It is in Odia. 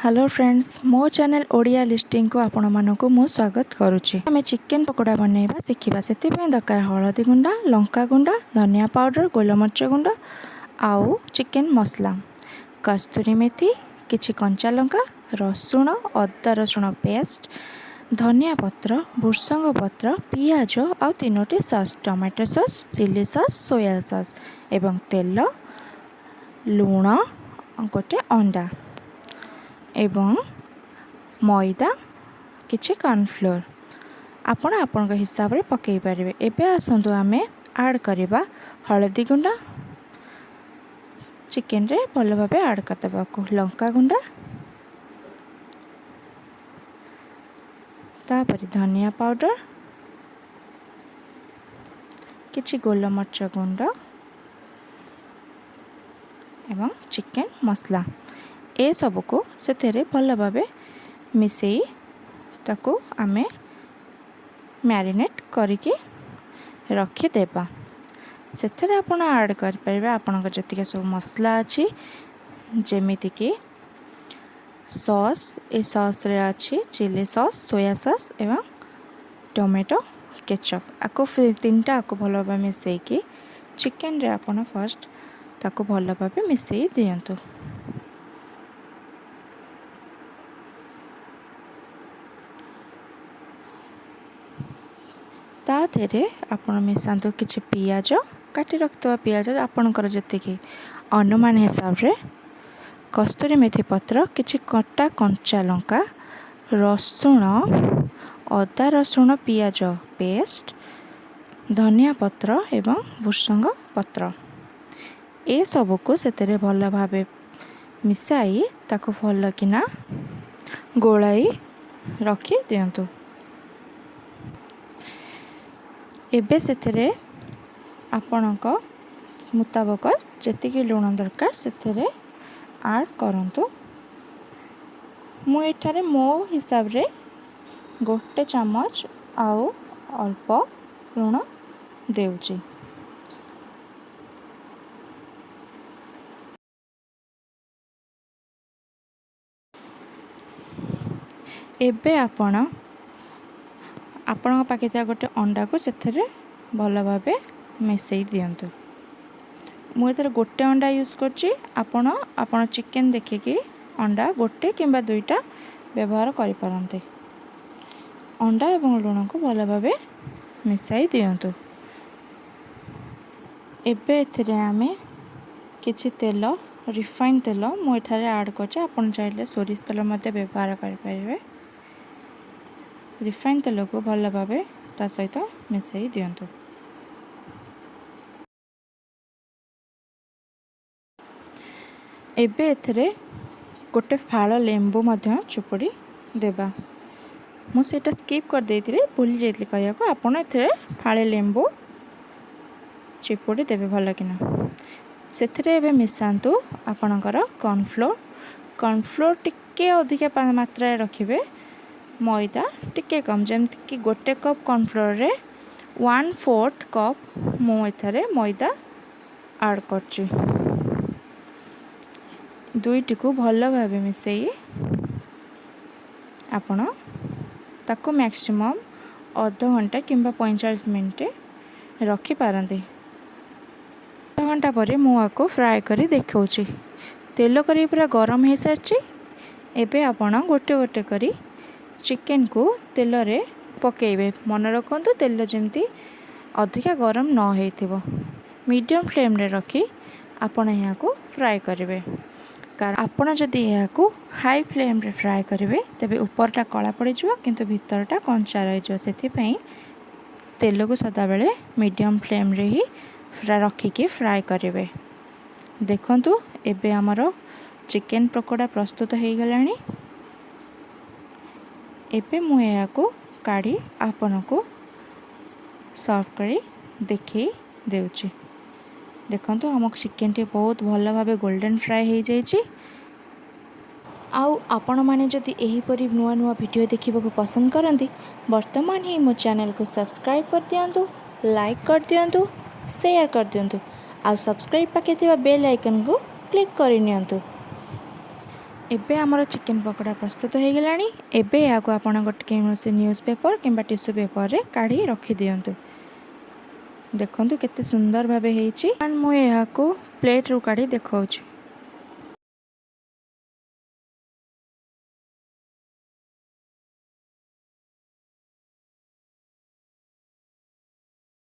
ହ୍ୟାଲୋ ଫ୍ରେଣ୍ଡସ୍, ମୋ ଚ୍ୟାନେଲ୍ ଓଡ଼ିଆ ଲିଷ୍ଟିଂକୁ ଆପଣମାନଙ୍କୁ ମୁଁ ସ୍ୱାଗତ କରୁଛି। ଆମେ ଚିକେନ୍ ପକୋଡ଼ା ବନେଇବା ଶିଖିବା। ସେଥିପାଇଁ ଦରକାର ହଳଦୀ ଗୁଣ୍ଡ, ଲଙ୍କା ଗୁଣ୍ଡ, ଧନିଆ ପାଉଡ଼ର, ଗୋଲମରିଚ ଗୁଣ୍ଡ ଆଉ ଚିକେନ୍ ମସଲା, କସ୍ତୁରୀ ମେଥି, କିଛି କଞ୍ଚା ଲଙ୍କା, ରସୁଣ, ଅଦା ରସୁଣ ପେଷ୍ଟ, ଧନିଆ ପତ୍ର, ଭୃସଙ୍ଗ ପତ୍ର, ପିଆଜ ଆଉ ତିନୋଟି sauce, tomato sauce, chilli sauce, soya sauce ଏବଂ ତେଲ, ଲୁଣ, ଗୋଟେ ଅଣ୍ଡା ଏବଂ ମଇଦା, କିଛି କର୍ଣ୍ଣଫ୍ଲୋର୍ ଆପଣ ଆପଣଙ୍କ ହିସାବରେ ପକାଇ ପାରିବେ। ଏବେ ଆସନ୍ତୁ ଆମେ ଆଡ଼୍ କରିବା ହଳଦୀ ଗୁଣ୍ଡ। ଚିକେନରେ ଭଲ ଭାବେ ଆଡ଼୍ କରିଦେବାକୁ ଲଙ୍କା ଗୁଣ୍ଡ, ତାପରେ ଧନିଆ ପାଉଡ଼ର, କିଛି ଗୋଲମରିଚ ଗୁଣ୍ଡ ଏବଂ ଚିକେନ୍ ମସଲା। ଏସବୁକୁ ସେଥିରେ ଭଲ ଭାବେ ମିଶାଇ ତାକୁ ଆମେ ମ୍ୟାରିନେଟ୍ କରିକି ରଖିଦେବା। ସେଥିରେ ଆପଣ ଆଡ଼୍ କରିପାରିବେ ଆପଣଙ୍କ ଯେତିକି ସବୁ ମସଲା ଅଛି, ଯେମିତିକି ସସ୍। ଏ ସସ୍ରେ ଅଛି ଚିଲି ସସ୍, ସୋୟା ସସ୍ ଏବଂ ଟମାଟୋ କେଚପ୍। ଆକୁ ତିନିଟା ଆକୁ ଭଲ ଭାବେ ମିଶାଇକି ଚିକେନରେ ଆପଣ ଫାର୍ଷ୍ଟ ତାକୁ ଭଲ ଭାବେ ମିଶାଇ ଦିଅନ୍ତୁ। ତା ଦେହରେ ଆପଣ ମିଶାନ୍ତୁ କିଛି ପିଆଜ, କାଟି ରଖିଥିବା ପିଆଜ ଆପଣଙ୍କର ଯେତିକି ଅନୁମାନ ହିସାବରେ, କସ୍ତୁରୀ ମେଥି ପତ୍ର, କିଛି କଟା କଞ୍ଚା ଲଙ୍କା, ରସୁଣ, ଅଦା ରସୁଣ ପିଆଜ ପେଷ୍ଟ, ଧନିଆ ପତ୍ର ଏବଂ ଭୃସଙ୍ଗ ପତ୍ର। ଏସବୁକୁ ସେଥିରେ ଭଲ ଭାବେ ମିଶାଇ ତାକୁ ଭଲକିନା ଗୋଳାଇ ରଖିଦିଅନ୍ତୁ। ଏବେ ସେଥିରେ ଆପଣଙ୍କ ମୁତାବକ ଯେତିକି ଲୁଣ ଦରକାର ସେଥିରେ ଆଡ଼୍ କରନ୍ତୁ। ମୁଁ ଏଠାରେ ମୋ ହିସାବରେ ଗୋଟେ ଚାମଚ ଆଉ ଅଳ୍ପ ଲୁଣ ଦେଉଛି। ଏବେ ଆପଣ ଆପଣଙ୍କ ପାଖେ ଥିବା ଗୋଟେ ଅଣ୍ଡାକୁ ସେଥିରେ ଭଲ ଭାବେ ମିଶାଇ ଦିଅନ୍ତୁ। ମୁଁ ଏଥିରେ ଗୋଟେ ଅଣ୍ଡା ୟୁଜ୍ କରୁଛି। ଆପଣ ଆପଣ ଚିକେନ୍ ଦେଖିକି ଅଣ୍ଡା ଗୋଟେ କିମ୍ବା ଦୁଇଟା ବ୍ୟବହାର କରିପାରନ୍ତି। ଅଣ୍ଡା ଏବଂ ଲୁଣକୁ ଭଲ ଭାବେ ମିଶାଇ ଦିଅନ୍ତୁ। ଏବେ ଏଥିରେ ଆମେ କିଛି ତେଲ, ରିଫାଇନ୍ ତେଲ ମୁଁ ଏଠାରେ ଆଡ଼୍ କରୁଛି। ଆପଣ ଚାହିଁଲେ ସୋରିଷ ତେଲ ମଧ୍ୟ ବ୍ୟବହାର କରିପାରିବେ। ରିଫାଇନ୍ ତେଲକୁ ଭଲ ଭାବେ ତା ସହିତ ମିଶାଇ ଦିଅନ୍ତୁ। ଏବେ ଏଥିରେ ଗୋଟେ ଫାଳ ଲେମ୍ବୁ ମଧ୍ୟ ଚୁପୁଡ଼ି ଦେବା। ମୁଁ ସେଇଟା ସ୍କିପ୍ କରିଦେଇଥିଲି, ଭୁଲି ଯାଇଥିଲି କହିବାକୁ। ଆପଣ ଏଥିରେ ଫାଳେ ଲେମ୍ବୁ ଚିପୁଡ଼ି ଦେବେ ଭଲକିନା। ସେଥିରେ ଏବେ ମିଶାନ୍ତୁ ଆପଣଙ୍କର କର୍ଣ୍ଣଫ୍ଲୋର୍। କର୍ଣ୍ଣଫ୍ଲୋର୍ ଟିକେ ଅଧିକା ମାତ୍ରାରେ ରଖିବେ, ମଇଦା ଟିକେ କମ୍। ଯେମିତିକି ଗୋଟେ କପ୍ କର୍ଣ୍ଣଫ୍ଲୋର୍ରେ 1/4 କପ୍ ମୁଁ ଏଥିରେ ମଇଦା ଆଡ଼୍ କରୁଛି। ଦୁଇଟିକୁ ଭଲ ଭାବେ ମିଶାଇ ଆପଣ ତାକୁ ମ୍ୟାକ୍ସିମମ୍ ଅଧଘଣ୍ଟା କିମ୍ବା 45 ମିନିଟ୍ ରଖିପାରନ୍ତି। ଅଧଘଣ୍ଟା ପରେ ମୁଁ ଆକୁ ଫ୍ରାଏ କରି ଦେଖାଉଛି। ତେଲ କରି ପୁରା ଗରମ ହୋଇସାରିଛି। ଏବେ ଆପଣ ଗୋଟେ ଗୋଟେ କରି ଚିକେନକୁ ତେଲରେ ପକାଇବେ। ମନେ ରଖନ୍ତୁ, ତେଲ ଯେମିତି ଅଧିକା ଗରମ ନ ହେଇଥିବ। ମିଡ଼ିୟମ୍ ଫ୍ଲେମ୍ରେ ରଖି ଆପଣ ଏହାକୁ ଫ୍ରାଏ କରିବେ, କାରଣ ଆପଣ ଯଦି ଏହାକୁ ହାଇ ଫ୍ଲେମ୍ରେ ଫ୍ରାଏ କରିବେ, ତେବେ ଉପରଟା କଳା ପଡ଼ିଯିବ କିନ୍ତୁ ଭିତରଟା କଞ୍ଚା ରହିଯିବ। ସେଥିପାଇଁ ତେଲକୁ ସଦାବେଳେ ମିଡ଼ିୟମ୍ ଫ୍ଲେମ୍ରେ ହିଁ ରଖିକି ଫ୍ରାଏ କରିବେ। ଦେଖନ୍ତୁ, ଏବେ ଆମର ଚିକେନ୍ ପକୋଡ଼ା ପ୍ରସ୍ତୁତ ହେଇଗଲାଣି। ଏବେ ମୁଁ ଏହାକୁ କାଢ଼ି ଆପଣଙ୍କୁ ସର୍ଭ କରି ଦେଖାଇ ଦେଉଛି। ଦେଖନ୍ତୁ, ଆମ ଚିକେନଟି ବହୁତ ଭଲ ଭାବେ ଗୋଲ୍ଡେନ୍ ଫ୍ରାଏ ହେଇଯାଇଛି। ଆଉ ଆପଣମାନେ ଯଦି ଏହିପରି ନୂଆ ନୂଆ ଭିଡ଼ିଓ ଦେଖିବାକୁ ପସନ୍ଦ କରନ୍ତି, ବର୍ତ୍ତମାନ ହିଁ ମୋ ଚ୍ୟାନେଲକୁ ସବସ୍କ୍ରାଇବ୍ କରିଦିଅନ୍ତୁ, ଲାଇକ୍ କରିଦିଅନ୍ତୁ, ସେୟାର କରିଦିଅନ୍ତୁ ଆଉ ସବସ୍କ୍ରାଇବ୍ ପାଖେ ଥିବା ବେଲ୍ ଆଇକନ୍କୁ କ୍ଲିକ୍ କରିନିଅନ୍ତୁ। ଏବେ ଆମର ଚିକେନ୍ ପକୋଡ଼ା ପ୍ରସ୍ତୁତ ହୋଇଗଲାଣି। ଏବେ ଏହାକୁ ଆପଣ ଗୋଟେ କୌଣସି ନ୍ୟୁଜ୍ ପେପର୍ କିମ୍ବା ଟିସୁ ପେପର୍ରେ କାଢ଼ି ରଖିଦିଅନ୍ତୁ। ଦେଖନ୍ତୁ, କେତେ ସୁନ୍ଦର ଭାବେ ହେଇଛି। ଆଣ୍ଡ ମୁଁ ଏହାକୁ ପ୍ଲେଟ୍ରୁ କାଢ଼ି ଦେଖାଉଛି।